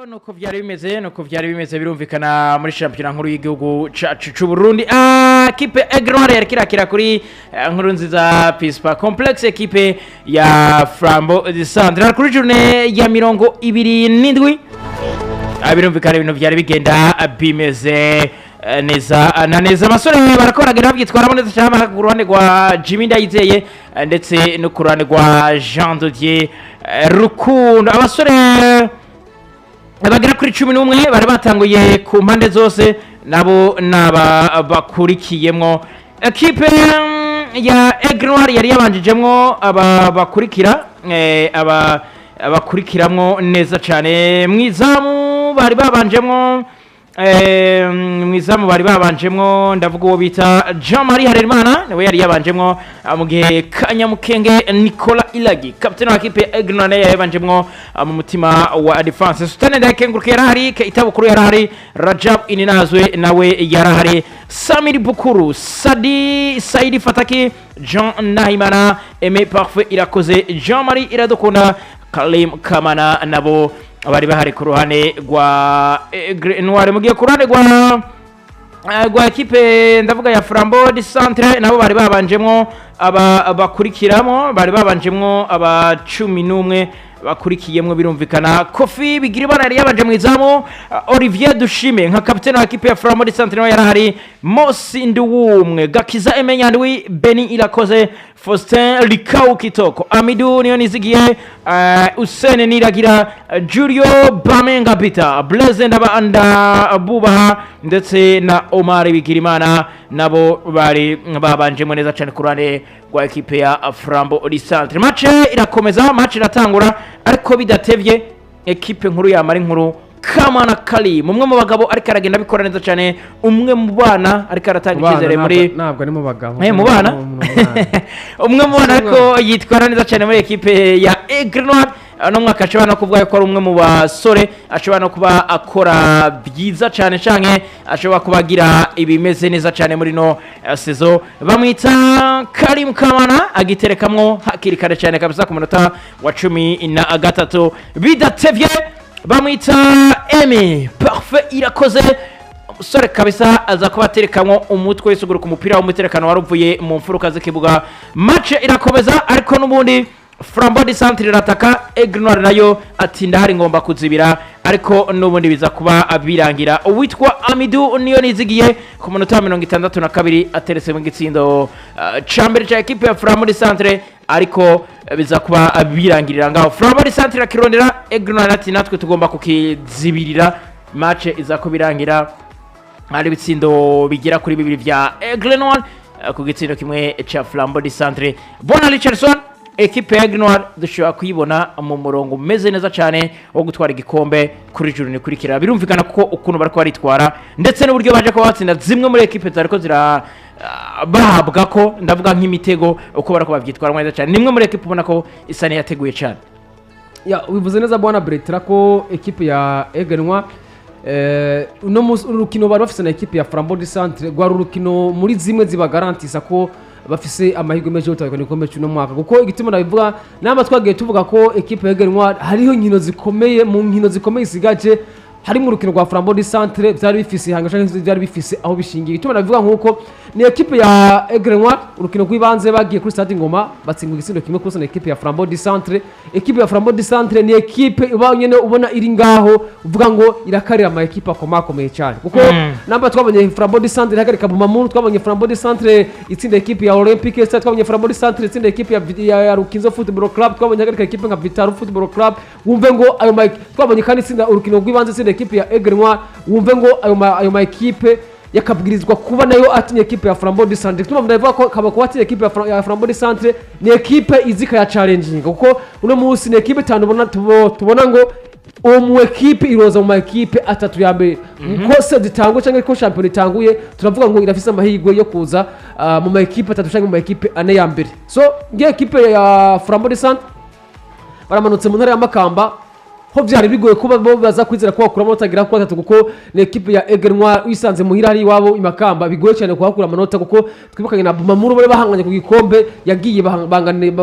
Nuko byari bimeze birumvikana muri shampiyona nkuru y'igihugu cacu c'u Burundi. Ekipe Aigle Noir yariko irakira kuri nkuru nziza Pispa Complex ekipe ya Flambeau du Centre kuri journée ya 27. Birumvikana ibintu byari bigenda bimeze neza na neza. Abasore barakoraga babyitwaramo neza cyane ku ruhande rwa Jimmy Ndayizeye, ndetse no ku ruhande rwa Jean de Dieu Rukundo. Abasore bagera kuri 11 bari batanguye ku mpande zose, nabo naba bakurikiyemwo. Ekipe ya Aigle Noir yari yabanjijemwo aba bakurikira, aba bakurikiramwo neza cyane. Mwizamu bari babanjemwo, mwizamu bari babanjemwo, ndavuga uwo bita Jean Marie Harerimana, niwe yari yabanjemwo, mu gihe Kanyamukenge Nicolas Ilagi, kapiteni wa kipe ya Aigle Noir, yari yabanjemwo mu mutima wa défense. Sultani Ndakenguruke yarahari, Itabukuru yarahari, Rajab Ininazwe nawe yarahari, Samir Bukuru, Sadi Saidi Fataki, Jean Nahimana, Aimé Parfait Irakoze, Jean Marie Iradukunda, Kalim Kamana nabo bari bahari ku ruhande rwa Aigle Noir. Mu gihe ku ruhande rwa ekipe, ndavuga ya Flambeau du Centre, nabo bari babanjemwo aba bakurikiramo, bari babanjemwo aba 11 bakurikiyemwo. Birumvikana Kofi Bigirimana yari yabanje mu izamu, Olivier Dushime nka kapitene wa ekipe ya Flambeau du Centre nawe yarahari, Mosi Nduwumwe, Gakiza Emenyandwi, Beni Irakoze, Faustin Likau Kitoko, Amidu Niyonizigiye, Usene Niragira, Julio Bamenga Bita, Blaise Ndabanda Bubaha ndetse na Omar Bigirimana nabo bari babanjemo neza cyane ku ruhande rwa ekipe ya Flambeau du Centre. Match irakomeza, match iratangura, ariko bidatevye ekipe nkuru yamara inkuru. Kamana Kali, umwe mu bagabo ariko aragenda abikora neza cyane, umwe mu bana ariko aratanga Mu bana. icyizere muri Ntabwo ari mu bagabo. Mu bana. Mu mwana. Umwe mu bana ariko yitwara neza cyane muri ekipe ya Aigle Noir. Uno mwaka ashobora no kuvuga ko ari umwe mu basore ashobora no kuba akora byiza cyane, canke ashobora kuba agira ibimeze neza cyane muri no saison. Bamwita Karim Kamana, agiterekamwo hakiri kare cyane kabisa ku munota wa 13. Bidatevye bamwita Emi Parfait Irakoze, umusore kabisa aza kuba aterekamwo umutwe w'isuguru ku mupira w'umuterekano wari uvuye mu mfuruka z'ikibuga. Match irakomeza, ariko n'ubundi Flambeau du Centre irataka, Aigle Noir nayo ati ndahari ngomba kuzibira, ariko n'ubundi biza kuba birangira uwitwa Amidu niyo nizigiye ku munota wa 62 ateretse mu gitsindo ca mbere ca ekipe ya Flambeau du Centre, ariko biza kuba birangirira ngaho. Flambeau du Centre irakirondera, Aigle Noir ati natwe tugomba kukizibirira. Match iza kubirangira hari ibitsindo bigera kuri bibiri vya Aigle Noir ku gitsindo kimwe ca Flambeau du Centre. Bona Richardson, ekipe ya Aigle Noir dushobora kuyibona mu murongo umeze neza cyane wo gutwara igikombe kuri juru nikurikira. Birumvikana kuko ukuntu bariko baritwara ndetse n'uburyo baje kuba batsinda zimwe muri ekipe zariko zira bahabwa ko ndavuga nk'imitego, uko bariko bavyitwara neza cyane, nimwe muri ekipe ubona ko isa n'iyateguye cyane. Ya, ubivuze neza bwana Bertrand ko ekipe ya Aigle Noir, uno munsi urukino bari bafise na ekipe ya Flambeau du Centre rwari urukino muri zimwe zibagarantisa ko bafise amahirwe menshi yo gutahukana igikombe cy'uno mwaka, kuko igituma nabivuga nama twagiye tuvuga ko ekipe ya Aigle Noir hariho inkino zikomeye, mu nkino zikomeye isigaje harimo urukino rwa Flambeau du Centre. Byari bifise ihanga canke byari bifise aho bishingiye. Igituma nabivuga nkuko ni ekipe ya Aigle Noir, urukino rw'ibanze bagiye kuri Stade Ngoma batsindwa igitsindo 1-0 na ekipe ya Flambeau du Centre. Ekipe ya Flambeau du Centre ni ekipe uba nyene ubona iri ngaho uvuga ngo irakarira ama ekipe akomakomeye cyane, kuko namba twabonye Flambeau du Centre ihagarika Bumamuru, twabonye Flambeau du Centre itsinda ekipe ya Olympique Stars, twabonye Flambeau du Centre itsinda ekipe ya Rukinzo Football Club, twabonye ihagarika ekipe nka Vital'O Football Club, wumve ngo ayo ma twabonye kandi itsinda urukino rw'ibanze itsinda ekipe ya Aigle Noir, wumve ngo ayo ma ekipe yakabwirizwa kuba nayo atinya ekipe ya Flambeau du Centre. Tuma ndavuga ko kaba kuba atinya ekipe ya Flambeau du Centre ni ekipe izi kaya challenging, kuko uno munsi ni ekipe itanu ubona tubona ngo uwo mu ekipe iroza mu ma ekipe atatu ya mbere ko se zitangwe cyangwa ko shampiyona itanguye, turavuga ngo irafise amahirwe yo kuza mu ma ekipe atatu cyangwa mu ma ekipe ane ya mbere. So ngiye ekipe ya Flambeau du Centre baramanutse mu ntara ya Makamba. Ho byari bigoye kuba bo baza kwizera ko bakura amanota agera kuri 3, kuko ni ekipe ya Aigle Noir wisanze muhira hari iwabo imakamba, bigoye cyane kuhakura amanota, kuko twibukanye na Bumamuru bari bahanganye ku gikombe, yagiye banganye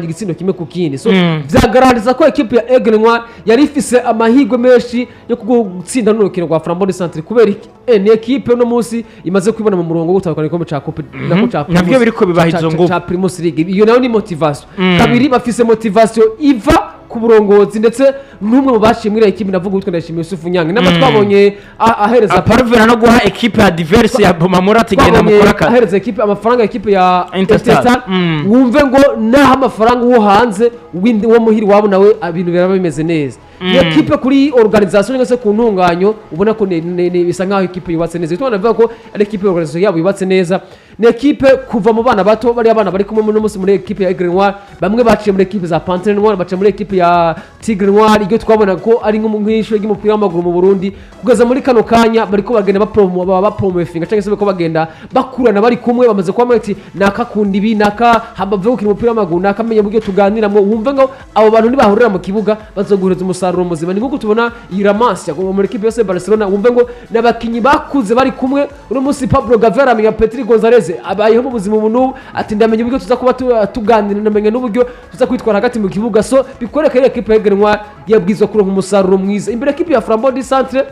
igitsindo 1-1. So vyagaragaza ko ekipe ya Aigle Noir yari ifise amahirwe menshi yo gutsinda n'urukino rwa Flambeau du Centre. Kubera iki? Ni ekipe uno munsi imaze kwibona mu murongo wo gutahukana igikombe ca Coupe, nako ca Navyo biriko bibaha izo nguvu. ca Primus League. Iyo nayo ni motivation. Kabiri, bafise motivation iva ku burongozi ndetse n'umwe mu bashimwe ekipe, ndavuga witwa Ndayishimiye Yusufu Nyange, namba twabonye ahereza aparuvera no guha ekipe ya adverse ya Bumamuru ati genda twabonye mukora akazi. Ahereza ekipe amafaranga, ekipe ya Interstar. Interstar. Wumve ngo naho amafaranga uwo hanze windi wo muhiri wabo nawe ibintu biraba bimeze neza. Iyo ekipe kuri organisation cyangwa se ku ntunganyo, ubona ko bisa nkaho ekipe yubatse neza. Bituma navuga ko ari ekipe organisation yabo yubatse neza. Ni ekipe kuva mu bana bato, bariya bana bari kumwe uno munsi muri ekipe ya Aigle Noir, bamwe baciye muri ekipe za Panthère Noire, baciye muri ekipe ya Tigre Noire, ibyo twabona ko ari nk'ishuri ry'umupira w'amaguru mu Burundi. Kugeza muri kano kanya bariko bagenda bapromo, baba bapromofinga cyangwa se bariko bagenda bakurana bari kumwe, bamaze kuba ati nakakunda ibi, naka hambavu yo gukina umupira w'amaguru, nakamenya uburyo tuganiramwo. Wumve ngo abo bantu nibahurira mu kibuga bazoguhereza umusaruro muzima. Ni nk'uko tubona iyi La Masia muri ekipe yose Barcelona, wumve ngo n'abakinyi bakuze bari kumwe. Uno munsi Pablo Gavi aramenya Petri Gonzalez abayeho mu buzima ubu n'ubu, ati ndamenya uburyo tuza kuba tuganira, ndamenya n'uburyo tuza kwitwara hagati mu kibuga. So bikwereka iyo ekipe ya Aigle Noir yabwizwa kuronka umusaruro mwiza imbere ekipe ya Flambeau du Centre.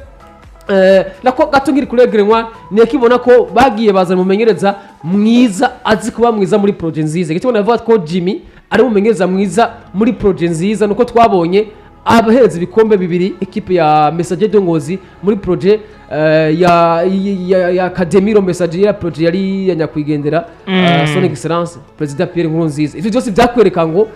Nako gato nkiri kuri Aigle Noir, ni ekipe ubona ko bagiye bazana umumenyereza mwiza, azi kuba mwiza muri projet nziza. Igituma navuga ko Jimmy ari umumenyereza mwiza muri projet nziza nuko twabonye abahereza ibikombe bibiri ekipe ya Messager de Ngozi muri projet ya Academy Le Messager, ya projet yari ya nyakwigendera Son Excellence President Pierre Nkurunziza. Ivyo byose byakwereka ngo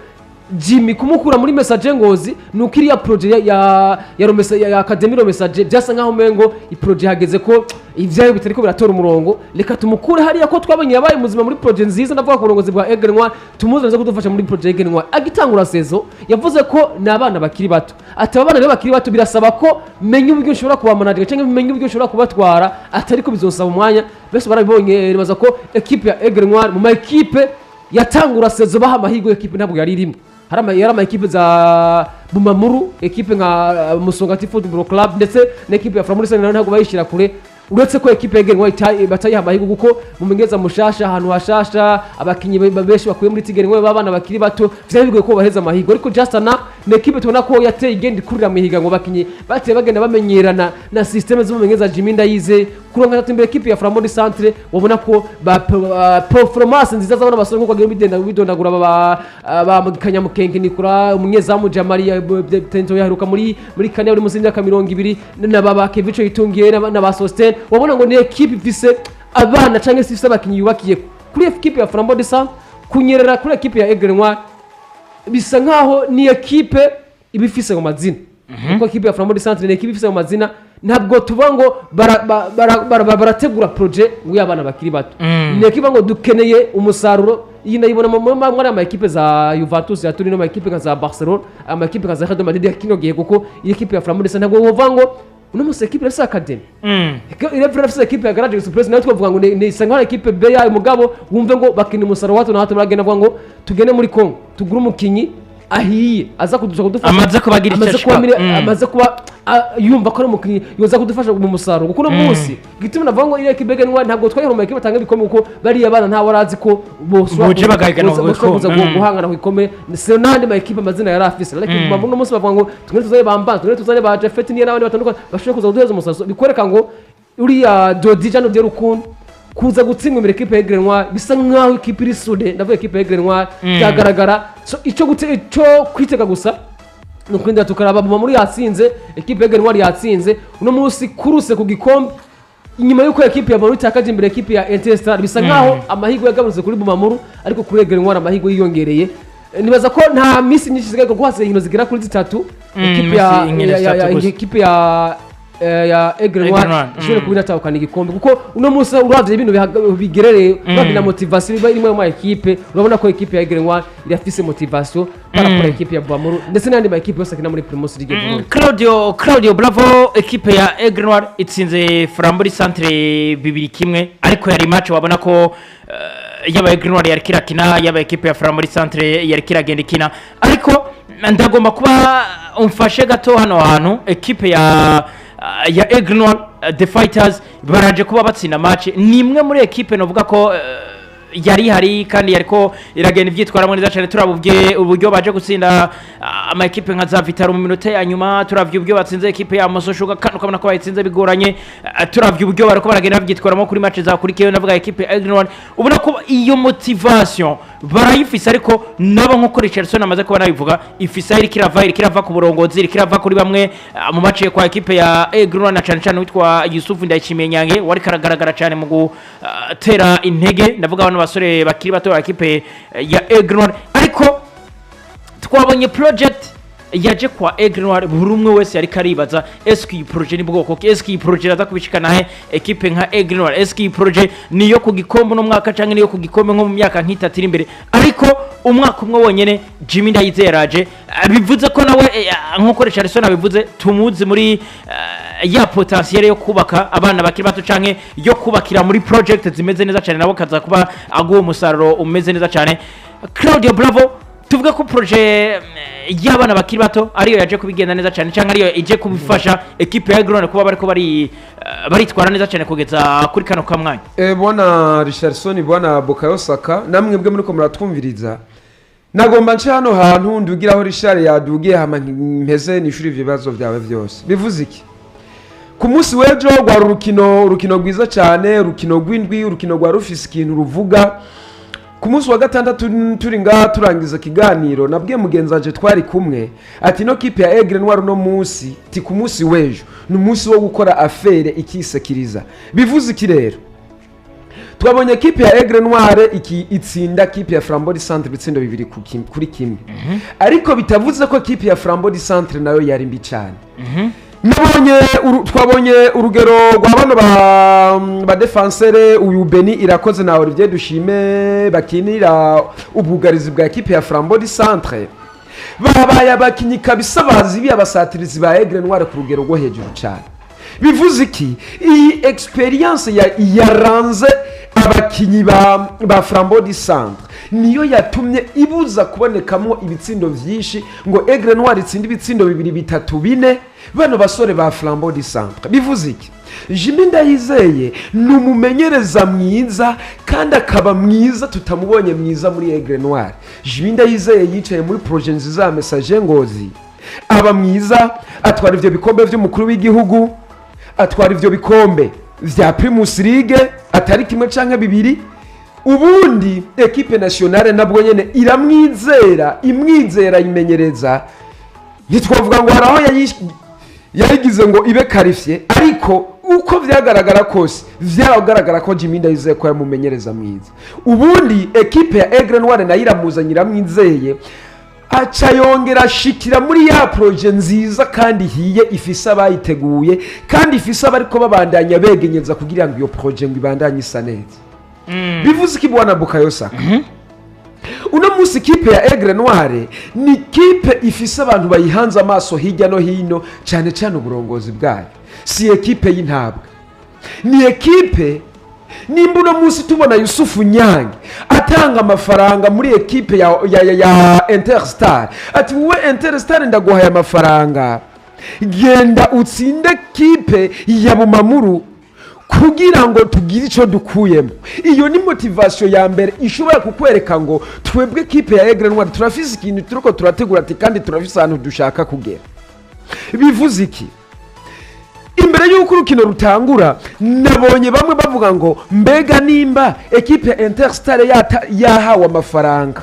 Jimmy kumukura muri Messager Ngozi nuko iriya projet ya Academy Le Messager byasa nkaho umengo i projet hageze ko ivyayo bitariko biratora umurongo, reka tumukure hariya ko twabonye yabaye muzima muri projet nziza, ndavuga ku burongozi bwa Aigle Noir, tumuzane aze kudufasha muri projet Aigle Noir. Agitangura saison yavuze ko ni abana bakiri bato, ati aba bana rero bakiri bato birasaba ko menya uburyo nshobora kubamanager cyangwa menya uburyo nshobora kubatwara, atari ko bizosaba umwanya. Bese barabibonye. Nibaza ko ekipe ya Aigle Noir mu ma ekipe yatangura saison baha amahirwe, ekipe ntabwo yari irimo. Hari yari ama ekipe za Bumamuru, ekipe nka Musongati Football Club ndetse na ekipe ya Flambeau nayo ntabwo bayishyira kure, uretse ko ekipe ya Aigle Noir batayiha amahirwe kuko mu menyereza mushasha, ahantu hashasha, abakinyi benshi bakuye muri Tigre Noir b'abana bakiri bato, vyari bigoye ko baheza amahirwe. Ariko Just na ni ekipe tubona ko yateye igenda ikurira mu higanwa, abakinyi bateye bagenda bamenyerana na système z'umumenyereza Jimmy Ndayize. Kuronka 3 imbere ekipe ya Flambeau du Centre, wabona ko ba performance nziza z'abana basore nkuko bagiye bidenda bidondagura ba Kanyamukenke Nikora, umunyezamu Jamari Tento yaheruka muri Kane uri munsi y'imyaka 20, na ba Kevicho Yitungiye na ba Sosten, wabona ngo ni ekipe ifise abana canke se ifise abakinyi yubakiye. Kuri ekipe ya Flambeau du Centre kunyerera kuri ekipe ya Aigle Noir bisa nkaho ni ekipe iba ifise mu mazina, kuko ekipe ya Flambeau du Centre ni ekipe ifise mu mazina. Ntabwo tuvuga ngo barategura projet ngo y'abana bakiri bato. Ni ekipe ngo dukeneye umusaruro. Iyi ndayibona muri ama ekipe za Juventus ya Torino, ama ekipe nka za Barcelona, ama ekipe nka za Real Madrid ya kino gihe, kuko iyi ekipe ya Flambeau du Centre ntabwo wovuga ngo uno munsi ekipe irafise academy, irafise ekipe ya Garage Express nayo twavuga ngo ni isa nkaho ekipe B yayo, mugabo wumve ngo bakina umusaruro wa hato na hato. Baragenda bavuga ngo tugende muri Congo tugure umukinyi ahiye aza kudusha kudufasha. Amaze kuba agira icyo Amaze kuba ashika. Amaze kuba yumva ko ari umukinyi yoza kudufasha mu musaruro, kuko uno munsi gituma navuga ngo iriya ekipe Aigle Noir ntabwo twayihora mu ekipe batanga ibikombe, kuko bariya bana ntawe arazi ko Buje bagahiganwa ku boshobora kuza bikombe. Guhangana ku bikombe se n'andi ma ekipe amazina yari afise. Ariko uno munsi bavuga ngo tugende tuzane ba Mbanza, tugende tuzane ba Jafet niyo n'abandi batandukanye bashobora kuza kuduhereza umusaruro. Bikwereka ngo uriya Dodi Jean de Rukundo kuza gutsindwa imbere ekipe ya Aigle Noir bisa nkaho ekipe iri sude, ndavuga ekipe ya Aigle Noir byagaragara. So icyo kwitega gusa ni ukwinjira tukaraba muri yatsinze ekipe ya Aigle Noir yatsinze uno munsi kuruse ku gikombe inyuma y'uko ekipe ya Bumamuru itakaje imbere ekipe ya Interstar. Bisa nkaho amahirwe yagabanutse kuri Bumamuru, ariko kuri Aigle Noir amahirwe yiyongereye. Nibaza ko nta minsi myinshi isigaye kuko hasigaye inkino zigera kuri zitatu. Ekipe ya Minsi inkino 3 gusa. Ekipe ya Aigle Noir Aigle Noir, ishobora kuba inatahukana igikombe, kuko uno munsi uravye ibintu bigerereye, uravye na motivation iba irimo mu ekipe, urabona ko ekipe ya Aigle Noir irafise motivation par rapport à ekipe ya Bumamuru ndetse n'andi ma ekipe yose akina muri Primus League Burundi. Claudio Bravo, ekipe ya Aigle Noir itsinze Flambeau Centre 2-1, ariko yari match wabona ko yaba Aigle Noir yari kirakina, yaba ekipe ya Flambeau Centre yari kiragenda ikina, ariko Ndagomba kuba umfashe gato hano hantu. Ekipe ya Aigle Noir, the Fighters, baraje kuba batsinda match. Ni imwe muri ekipe novuga ko yari ihari kandi yariko iragenda ivyitwaramo neza cyane. Turabubye uburyo baje gutsinda ama ekipe nka za Vital'O mu minota ya nyuma, turavye uburyo batsinze ekipe ya Moso Sugar kandi ukabona ko bayitsinze bigoranye. Turavye uburyo bariko baragenda bavyitwaramo kuri match zakurikiyeho. Ndavuga ekipe ya Aigle Noir, ubona ko iyo motivation barayifise, ariko nabo nkuko Richardson amaze kuba nabivuga, ifise aho iriko irava ku burongozi, iriko irava kuri bamwe mu mace kwa ekipe ya Aigle Noir, na cane cane witwa Yusuf Ndayishimiye Nyange wari karagaragara cyane mu gutera intege, ndavuga abantu basore bakiri bato ba ekipe ya Aigle Noir. Ariko twabonye project yaje kwa Aigle Noir, buri umwe wese yariko aribaza: eske iyi projet ni bwoko ki? Eske iyi projet iraza kubishikana he ekipe nka Aigle Noir? Eske iyi projet niyo ku gikombe uno mwaka canke niyo ku gikombe nko mu myaka nk'itatu iri imbere? Ariko umwaka umwe wonyene Jimmy Ndayizeye yaraje, bivuze ko nawe, nkuko Richardson abivuze, tumuzi muri ya potentiel yo kubaka abana bakiri bato canke yo kubakira muri project zimeze neza cyane, nabo kaza kuba aguha umusaruro umeze neza cyane. Claudio Bravo, tuvuge ko projet y'abana bakiri bato ariyo yaje kubigenda neza cyane, cyangwa ariyo ije kubifasha ekipe ya Aigle Noir kuba bariko baritwara neza cyane kugeza kuri kano kamwanya? Bwana Richardson, bwana Bukayo Saka, namwe bwe muriko muratwumviriza, nagomba nce hano hantu ndugiraho Richard yadugiye, hama mpeze nishuri ivyo bibazo byawe byose. Bivuze iki? Ku munsi w'ejo rwari urukino rwiza cyane, urukino rw'indwi, urukino rwa rufise ikintu ruvuga. Ku munsi wa gatandatu turi ngaha turangiza ikiganiro, nabwiye mugenzi wanje twari kumwe ati: "No kipe ya Aigle Noir uno munsi, ti ku munsi w'ejo ni umunsi wo gukora affaire ikisekiriza." Bivuze iki rero? Twabonye kipe ya Aigle Noir iki itsinda kipe ya Flambeau du Centre ibitsindo 2 kuri 1, ariko bitavuze ko kipe ya Flambeau du Centre nayo yari mbi cyane. Nabonye twabonye urugero rwa bano ba défenseur, uyu Beni Irakoze na Olivier Dushime bakinira ubwugarizi bwa ekipe ya Flambeau du Centre, babaye abakinyi kabisa bazi abasatirizi ba Aigle Noir ku rugero rwo hejuru cyane. Bivuze iki? Iyi experience yaranze abakinyi ba Flambeau du Centre niyo yatumye ibuza kubonekamo ibitsindo vyinshi ngo Aigle Noir itsinde ibitsindo bibiri, bitatu, bine, bano basore ba Flambeau du Centre. Bivuze iki? Jimmy Ndayizeye ni umumenyereza mwiza kandi akaba mwiza tutamubonye mwiza muri Aigle Noir. Jimmy Ndayizeye yicaye muri projet nziza ya Messager Ngozi, aba mwiza, atwara ivyo bikombe vy'umukuru w'igihugu, atwara ivyo bikombe vya Primus League atari kimwe canke bibiri. Ubundi ekipe nationale nabwo nyene iramwizera, imwizera imenyereza. Ntitwavuga ngo hari aho yayigize ngo ibe qualifié, ariko uko vyagaragara kose vyaragaragara ko Jimmy Ndayizeye ko yamumenyereza mwiza. Ubundi ekipe ya Aigle Noir nayo iramuzanye, iramwizeye, aca yongera ashikira muri ya projet nziza kandi ihiye, ifise abayiteguye kandi ifise abariko babandanya begenyeza kugira ngo iyo projet ngo ibandanye isa neza. Bivuze iki, bwana Bukayo Saka? Uno munsi ikipe ya Aigle Noir ni kipe ifise abantu bayihanze amaso hirya no hino, cyane cyane uburongozi bwayo. Si ekipe y'intabwa, ni ekipe nimba uno munsi tubona Yusufu Nyange atanga amafaranga muri ekipe ya Interstar, ati: "Wowe Interstar, ndaguhaye amafaranga, genda utsinde kipe ya Bumamuru kugira ngo tugire icyo dukuyemo." Iyo ni motivation ya mbere ishobora kukwereka ngo twebwe kipe ya Aigle Noir turafise ikintu turiko turategura, ati kandi turafise ahantu dushaka kugera. Bivuze iki? Imbere y'uko urukino rutangura, nabonye bamwe bavuga ngo: "Mbega nimba ekipe ya Interstar yahawe amafaranga,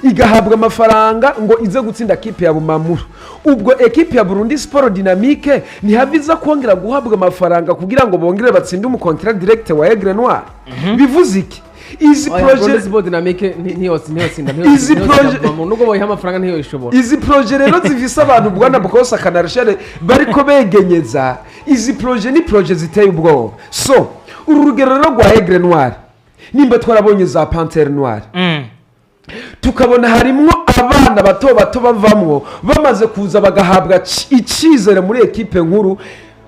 igahabwa amafaranga ngo ize gutsinda kipe ya Bumamuru, ubwo ekipe ya Burundi Sport Dynamique ntihava iza kongera guhabwa amafaranga kugira ngo bongere batsinde umu concurrent direct wa Aigle Noir?" Bivuze iki? Izi Oya, Burundi projet Sport Dynamique ntiyotsinda. Izi Nubwo boyiha amafaranga ntiyoyishobora. Izi projet rero zifise abantu, bwana Bukosa Kanarushere, bariko begenyeza izi projet, ni projet ziteye ubwoba. So uru rugero rero rwa Aigle Noir, nimba twarabonye za Panthère Noire, tukabona harimwo abana bato bato bavamwo, bamaze kuza bagahabwa icizere muri ekipe nkuru.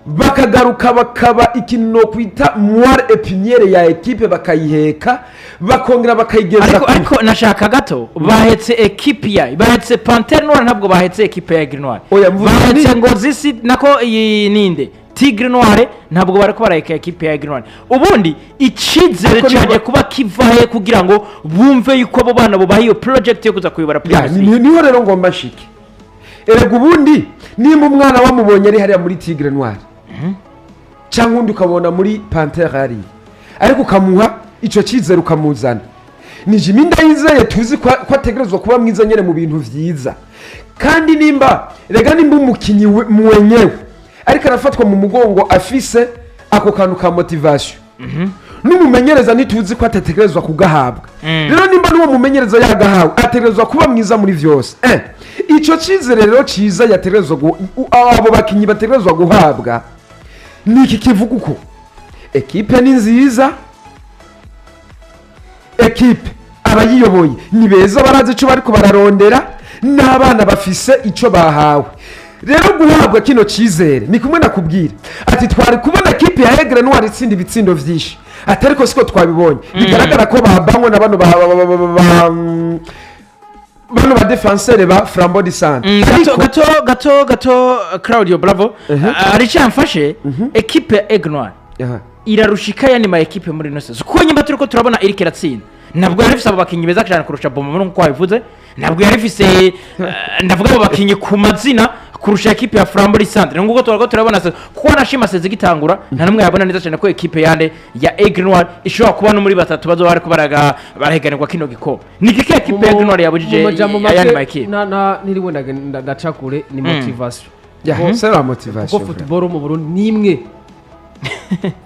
Bakagaruka bakaba ikintu nokwita moelle épinière ya ekipe, bakayiheka, bakongera bakayigeza Ariko kure. Ariko nashaka gato, bahetse ekipe ya, bahetse Panthère Noire, ntabwo bahetse ekipe ya Aigle Noir. Oya, mvuze Bahetse Ngozi si nako iyi ninde, Tigre Noire, ntabwo bariko baraheka ekipe ya Aigle Noire. Ubundi icizere Ariko cyaje kuba kivahe kugira ngo bumve yuko abo bana bubaha iyo project yo kuza kuyobora Ya, Primus League? Niho rero ngomba nshike. Erega ubundi nimba umwana wamubonye ari hariya muri Tigre Noire cyangwa undi ukabona muri Panthère hariya, ariko ukamuha icyo cyizere, ukamuzana, ni Jimmy Ndayizeye tuzi ko ategerezwa kuba mwiza nyine mu bintu vyiza. Kandi nimba rega nimba umukinyi mwenyewe ariko arafatwa mu mugongo, afise ako kantu ka motivation, n'umumenyereza ntituzi ko atategerezwa kugahabwa. Rero nimba n'uwo mumenyereza yagahawe, ategerezwa kuba mwiza muri vyose. Ico cizere rero ciza yategerezwa abo bakinyi bategerezwa guhabwa ni iki kivuga uko ekipe ni nziza, ekipe abayiyoboye ni beza, barazi icyo bariko bararondera, n'abana bafise icyo bahawe. Rero guhabwa kino cyizere ni kumwe nakubwira ati twari kubona ekipe ya Aigle Noir itsinda ibitsindo vyinshi, ati ariko siko twabibonye. Bigaragara ko babanywe na bano bano ba défenseur ba Flambeau du Centre. Gato gato gato gato, Claudio Bravo hari icyo yamfashe. Ekipe ya Aigle Noir irarushika yandi ma ekipe muri ino saison, kuko nyuma turiko turabona iriko iratsinda, ntabwo yari ifise abo bakinyi beza cyane kurusha Bombo nk'uko wabivuze, ntabwo yari ifise ndavuga abo bakinyi ku mazina kurusha ekipe ya Flambeau du Centre, nguko turako turabona kuko wanashima saison igitangura, nta n'umwe yabona neza cyane ko ekipe yande ya Aigle Noir ishobora kuba no muri batatu bazoba bariko barahiganirwa kino gikombe. Ni kiki ekipe ya Aigle Noir yabujije Mu majambo ayandi make, ma ekipe? Ntiriwe ndaca kure, ni motivation. Ya, c'est la motivation. Kuko football mu Burundi ni imwe,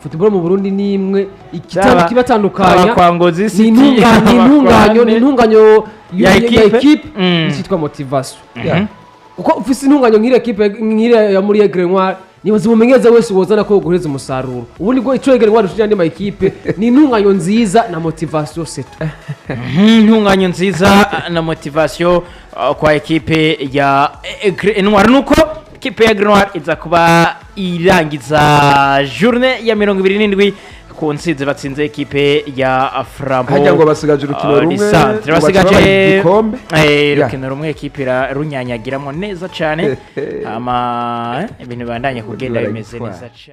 football mu Burundi ni imwe. Ikibatandukanya Aba kwa Ngozi ni City, ni aba intunganyo kwa ni intunganyo ya ya ekipe. ekipe cyitwa motivation. Kuko ufise intunganyo nk'iriya ekipe, nk'iriya ya muri Aigle Noir, nibaza umumenyereza wese wozana ko guhereza umusaruro. Ubundi bwo ico Aigle Noir rushije andi ma ekipe ni intunganyo nziza na motivation, c'est tout. Intunganyo nziza na motivation kwa ekipe ya Aigle Noir. Nuko ekipe ya Aigle Noir iza kuba irangiza journée ya 27 ku ntsinzi batsinze ekipe ya Flambeau Hajya ngo basigaje urukino rumwe, du Centre. ngo bace babaha Basigaje igikombe. Ya. Urukino rumwe, ekipe irarunyanyagiramo neza cyane, hama ibintu bibandanye kugenda bimeze Baragitwara. neza cyane.